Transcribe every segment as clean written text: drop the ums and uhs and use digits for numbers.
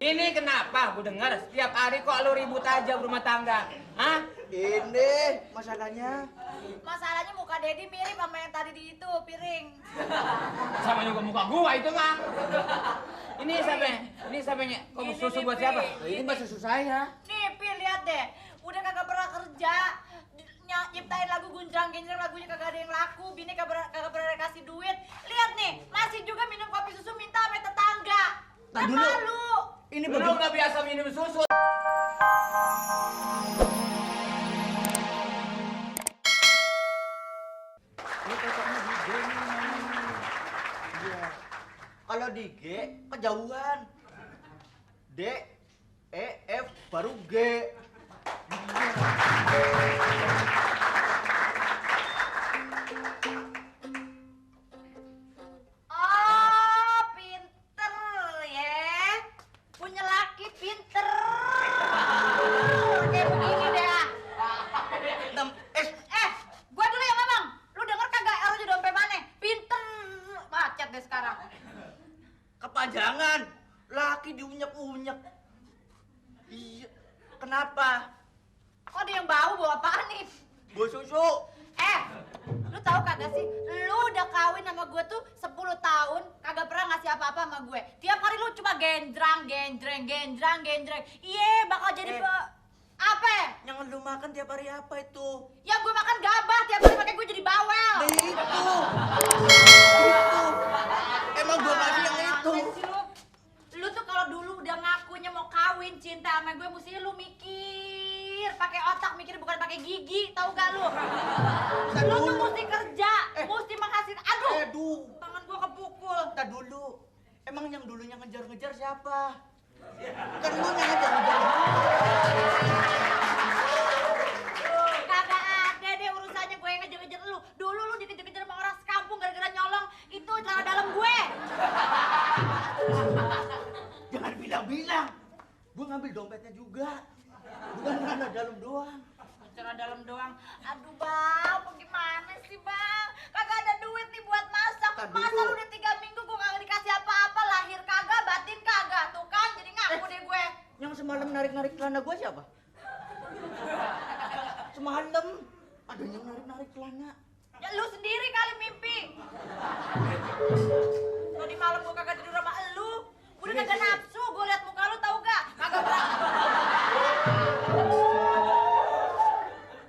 Ini kenapa gue dengar setiap hari kok lu ribut aja berumah tangga? Hah? Ini masalahnya. Masalahnya muka Dedi mirip sama yang tadi di itu, piring. Sama juga muka gua itu mah. Ini siapa? Ini siapanya? Kok Ini susu nih, buat siapa? Pi. Ini mah susu saya. Nih, Pi, lihat deh. Udah kagak pernah kerja. Nyiptain lagu gunjang-genjang, lagunya kagak ada yang laku. Bini kagak pernah kasih duit. Lihat nih, masih juga minum kopi susu minta sama tetangga. Nah, dulu. Malu. Ini Lu nggak biasa minum susu. Ini cocoknya di G nih. Iya. Kalau di G kejauhan. D, E, F baru G. Oh, pinter ya. Punya laki pinter. Kayak begini deh. Gua dulu ya Mamang. Lu denger kagak R-nya dompet mana? Pinter. Macet deh sekarang. Kepanjangan. Laki diunyak-unyak. Iya. Kenapa? Kok ada yang bau apaan nih? Bau susu. Lu tahu kagak sih? Lu udah kawin sama gue tuh 10 tahun, kagak pernah ngasih apa-apa sama gue. Tiap hari lu cuma genjreng. Iya, bakal jadi apa? Yang lu makan tiap hari apa itu? Yang gue makan gabah tiap hari pakai gue jadi bawel. Itu. Emang gua kasih yang itu. Apaan sih lu? Lu tuh kalau dulu udah ngakunya mau kawin cinta sama gue, mesti lu mikir, pakai otak mikir bukan pakai gigi, tahu gak lu? Lu tuh mesti kerja, mesti menghasilkan. Aduh, tangan gua kepukul. Kita dulu. Emang yang dulunya ngejar-ngejar siapa? Kan lu yang ngejar-ngejar. Kagak ada deh urusannya gue yang ngejar-ngejar lu. Dulu lu dikejar-kejar sama orang sekampung gara-gara nyolong itu celana dalam gue. Jangan bilang-bilang. Gua ngambil dompetnya juga. Bukan celana dalam doang. Celana dalam doang. Aduh bang, gimana sih bang? Kagak ada duit nih buat masak. Masa lu udah 3 minggu gue kagak dikasih apa-apa. Lahir kagak, batin kagak. Tuh kan jadi ngaku deh gue. Yang semalam narik-narik celana gua siapa? Semalam ada yang narik-narik celana. Ya lu sendiri kali mimpi. Tadi malam gue kagak tidur sama elu. Udah kagak nafsu, gue liat muka lu tau gak? Kagak berani.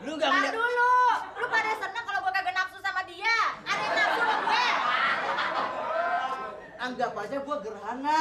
Lu gak Tahan ngeliat? dulu. Lu pada seneng kalau gue kagak nafsu sama dia. Ada yang nafsu sama gue. Anggap aja gua gerhana.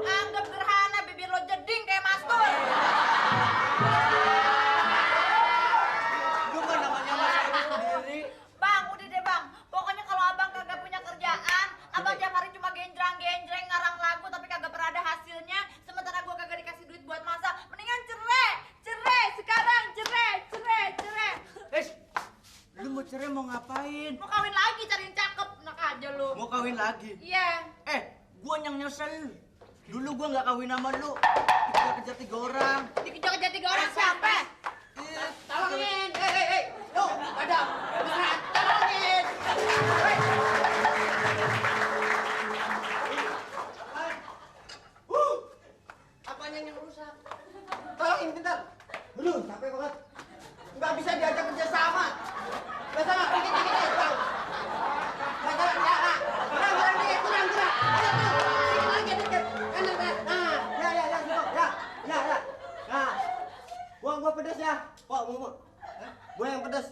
Anggap gerhana bibir lo jeding kayak mastur. Lu kan namanya masalah sendiri. Bang, udah deh bang. Pokoknya kalau abang kagak punya kerjaan, abang tiap hari cuma genjreng ngarang lagu tapi kagak pernah ada hasilnya. Sementara gua kagak dikasih duit buat masak, mendingan cerai sekarang, cerai. Lu mau cerai mau ngapain? Mau kawin lagi cariin cakep, enak aja lu. Mau kawin lagi? Iya. Gua yang nyesel. Dulu gua nggak kawin sama lu. Kejar-kejar 3 orang. Dikejar-kejar 3 orang siapa? Tolongin, hei, lu pada beneran, tolongin. Apanya yang rusak? Tolongin bentar. Aduh, capek banget. Nggak bisa diajak kerja sama. Nggak sama, dikit, tahu. Nggak sama, kurang dikit, kurang. Dikit lagi, dikit. Enak. Ya. Nah, gua pedes ya. Kok, mau. Gua yang pedes.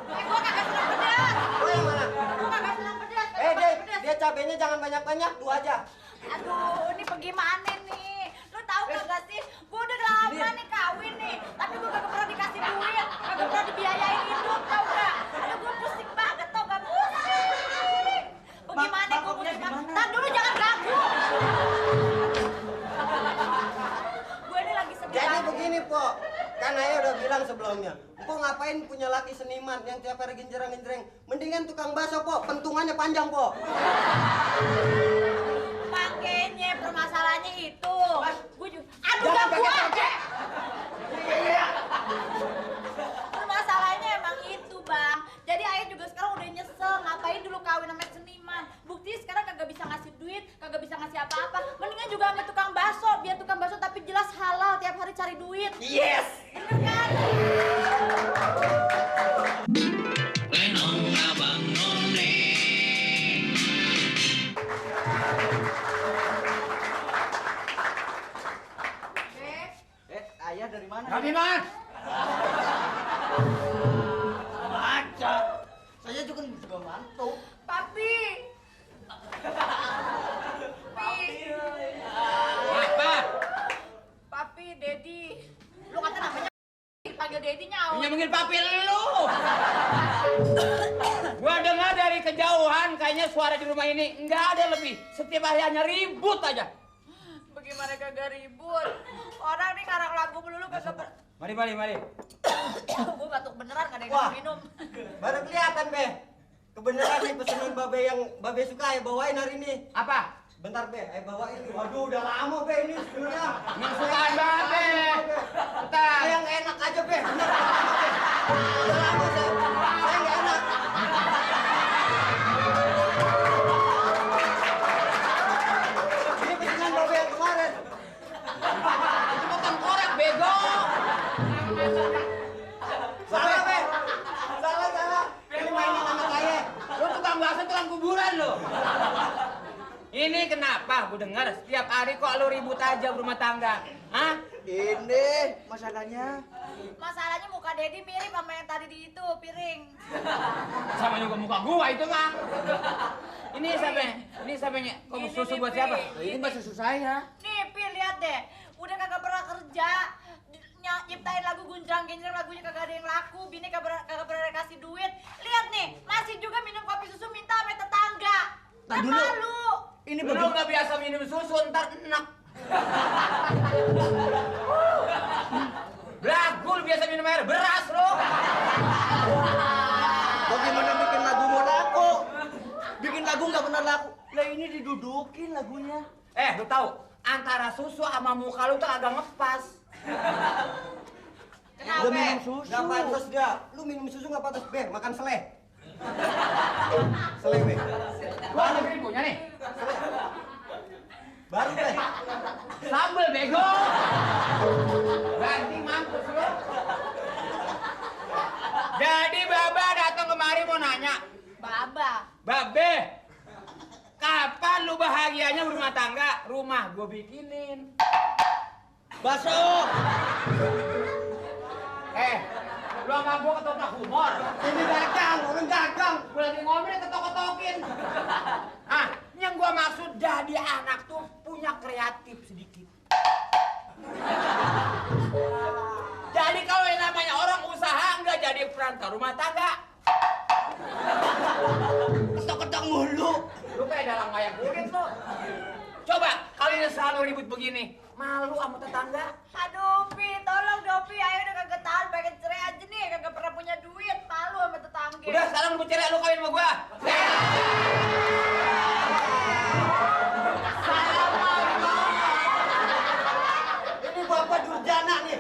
Gua kagak senang pedas. Gua yang mana? Gua kagak senang pedas. Dia cabenya jangan banyak-banyak, 2 aja. Aduh, ini bagaimana nih? Lu tahu kagak sih? Gua udah lama nih kawin nih, tapi gua kagak pernah dikasih duit, kagak pernah dibiayain hidup, tau gak? Aduh, gua pusing banget tau gak? Pusing. Bagaimana gua Maksudnya pusing? gimana? Tahan dulu, jangan ganggu. Gue ini lagi sedih Jadi banget. begini, Po. Kan Ayah udah bilang sebelumnya. Po ngapain punya laki seniman yang tiap hari genjreng-genjreng? Mendingan tukang bakso, Po. Pentungannya panjang, Po. Makanya permasalahannya itu. Gue juga. Aduh, Jangan ganggu pakai aja. Permasalahannya emang itu, Bang. Jadi Ayah juga sekarang udah nyesel ngapain dulu kawin sama seniman. Bukti sekarang kagak bisa ngasih duit, kagak bisa ngasih apa-apa. cari duit. Yes. Bener kan? Ayah dari mana? Dari mana? Baca. Saya juga mantu. Papi. Apa? Papi, Dedi. Lu kata namanya panggil Dedi nyawa. Yang manggil papi lu. Gua dengar dari kejauhan kayaknya suara di rumah ini nggak ada lebih. Setiap harinya ribut aja. Bagaimana kagak ribut? Orang nih karang lagu melulu kagak Mari. Gua batuk beneran gak ada Wah. yang minum. Baru kelihatan, Be. Kebenaran nih pesanan Babe yang Babe suka ya bawain hari ini. Apa? Bentar, Be. Bawain. Waduh, udah lama, Be, ini sebenarnya. Yang sukaan babe. Bentar. Yang enak aja, Be. Bener, udah lama, Be. Udah lama, saya nggak enak. Ini pesanan Babe yang kemarin. Itu bukan korek bego. Salah, Be. Salah. Ini mainan anak saya. Lu tukang bakso tukang kuburan lo. Ini kenapa? Gue dengar setiap hari kok lu ribut aja berumah tangga. Hah? Ini masalahnya. Masalahnya muka Dedi mirip sama yang tadi di itu, piring. Sama juga muka gua itu mah. Ini siapa? Ini siapanya? Kok Ini susu nih, buat siapa? Pi. Ini buat susu saya. Nih, Pi, lihat deh. Udah kagak pernah kerja. Nyiptain lagu gunjang-genjreng, lagunya kagak ada yang laku. Bini kagak pernah kasih duit. Lihat nih, masih juga minum kopi susu minta sama tetangga. Ntar Kan dulu. malu. Ini Lu nggak biasa minum susu, ntar enak. Lagu lu biasa minum air beras lo. Bagaimana bikin lagu mau laku? Bikin lagu nggak pernah laku. Lah ini didudukin lagunya. Lu tahu antara susu sama muka lu tuh agak ngepas. Kenapa? Udah minum susu. Nggak pantas dia. Lu minum susu nggak pantas, Be. Makan seleh. Seleh, Be. Gua ada ribunya nih. Baru, Be. Sambel bego. Ganti mampus lu. Jadi Baba datang kemari mau nanya. Baba. Babe, kapan lu bahagianya berumah tangga? Rumah gue bikinin. Baso. Lu sama gue ketoprak humor. Ini dagang, orang dagang. Gue lagi ngomel ketok-ketokin. Yang gue maksud jadi anak tuh punya kreatif sedikit. Jadi kalau yang namanya orang usaha nggak jadi perantau rumah tangga. Ketok-ketok mulu. Lu kayak dalam wayang kulit lu. Coba kalian selalu ribut begini, malu sama tetangga. Aduh, Pi, tolong dong, Pi. Ayo udah kagak tahan, pengen cerai aja nih. Kagak pernah punya duit, malu sama tetangga. Udah sekarang lu cerai, lu kawin sama gua. Ini Bapak Durjana nih.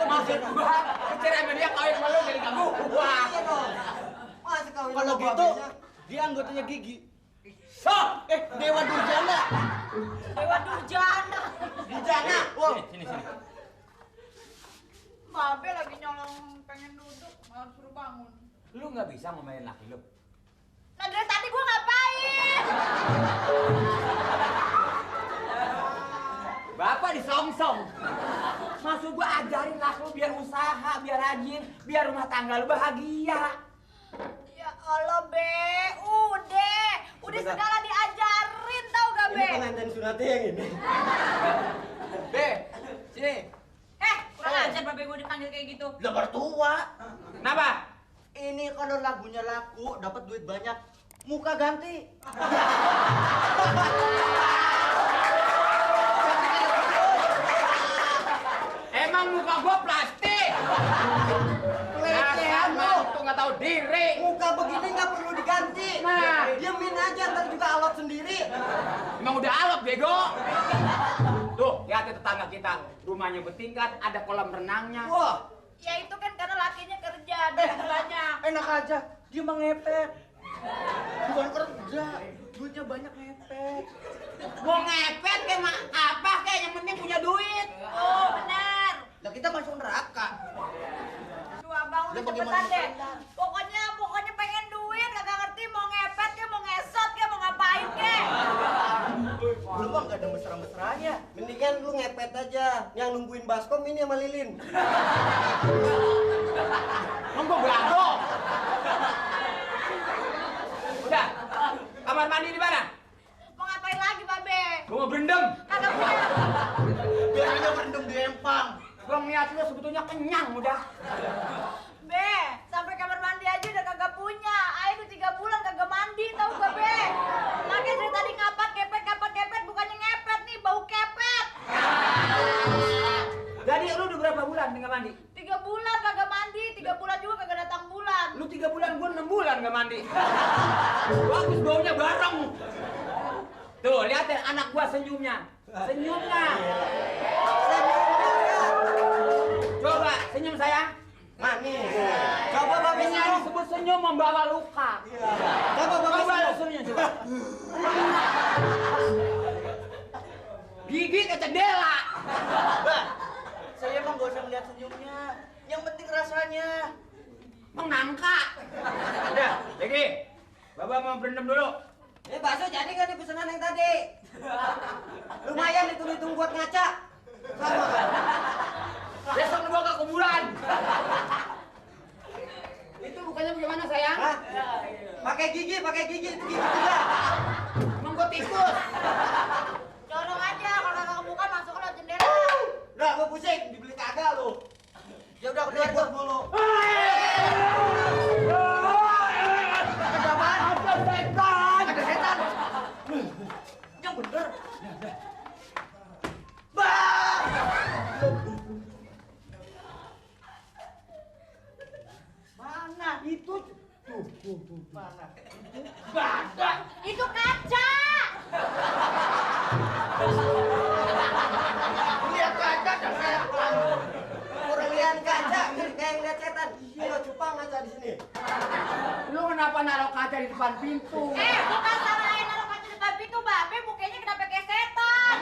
Maksud gua, lu cerai sama dia kawin sama lu jadi kamu. Wah. Iya dong. Masih kawin Kalau sama gitu, babenya. dia anggotanya Gigi. So, Dewa Durjana. Dewa Durjana. Durjana. Wah, sini. Babe lagi nyolong pengen duduk, malah suruh bangun. Lu nggak bisa ngomelin laki lu. Nah dari tadi gua ngapain? Bapak disongsong. Maksud gua ajarin laki lu biar usaha, biar rajin, biar rumah tangga lu bahagia. Ya Allah, Be. Udah Sebentar. segala diajarin, tau gak, Ini Be? pengantin sunatnya yang ini. Be, sini. Kurang ajar Babe gua dipanggil kayak gitu. Lah mertua. Kenapa? Ini kalau lagunya laku, dapat duit banyak. Muka ganti. Emang muka gua plastik. Pelecehan lu. Tuh nggak tahu diri. Muka begini nggak perlu diganti. Nah. Diamin aja, ntar juga alot sendiri. Emang udah alot bego. Tuh, lihat tetangga kita, rumahnya bertingkat, ada kolam renangnya. Wah, Ya itu kan karena lakinya kerja, duit banyak. Enak aja, dia mah ngepet. Bukan kerja, duitnya banyak ngepet. Mau ngepet kayak apa kayak yang penting punya duit. Oh benar. Lah kita masuk neraka. Aduh abang udah Lu cepetan bagaimana deh. cepetan? Pokoknya pengen duit, kagak ngerti mau ngepet ke, mau ngesot ke, mau ngapain ke. Lu mah gak ada mesra-mesranya. Mendingan lu ngepet aja. Yang nungguin baskom ini sama Lilin. Emang gua belago. Udah. Kamar mandi di mana? Mau ngapain lagi Babe? Gua mau berendam. Kagak punya. Biasanya berendam di empang. Gua ngeliat lu sebetulnya kenyang udah. Be, sampai kamar mandi aja udah kagak punya. Ayo udah 3 bulan kagak mandi tau gak Be? Makanya dari tadi kapan kepet, bukannya ngepet nih, bau kepet. Jadi lu udah berapa bulan nggak mandi? 3 bulan kagak mandi, 3 bulan juga kagak datang bulan. Lu 3 bulan, gua 6 bulan nggak mandi. Bagus baunya bareng. Tuh, liatin anak gua senyumnya. Senyumnya. Coba senyum sayang. Manis. Coba Babe Ini yang senyum. disebut senyum membawa luka. Coba Babe Coba lu senyum. senyum coba. Gigi ke jendela. Bah, saya emang gak usah ngeliat senyumnya. Yang penting rasanya. Menangka. Udah, Jeki. Baba mau berendam dulu. Bakso jadi kan nih pesanan yang tadi? Lumayan hitung-hitung buat ngaca. Sama kan? Besok gua ke kuburan. Itu bukannya bagaimana sayang? Hah? Pakai gigi itu gigi juga. Emang gua tikus. Dorong aja, kalau kagak kebuka masuk ke jendela. Udah, gua pusing, dibeli kagak lu. Ya udah keluar Ribut tuh. mulu. Ada apaan? Ada setan. Ada setan. Yang bener. Mana itu? Tuh. Mana? Badak. Itu kaca. Lihat kaca dan saya pulang. Orang lihat kaca, kayak ngeliat setan. Ayo cupang ngaca di sini. Lu kenapa naruh kaca di depan pintu? Bukan salah naruh kaca di depan pintu, Babe, mukanya kenapa kayak setan.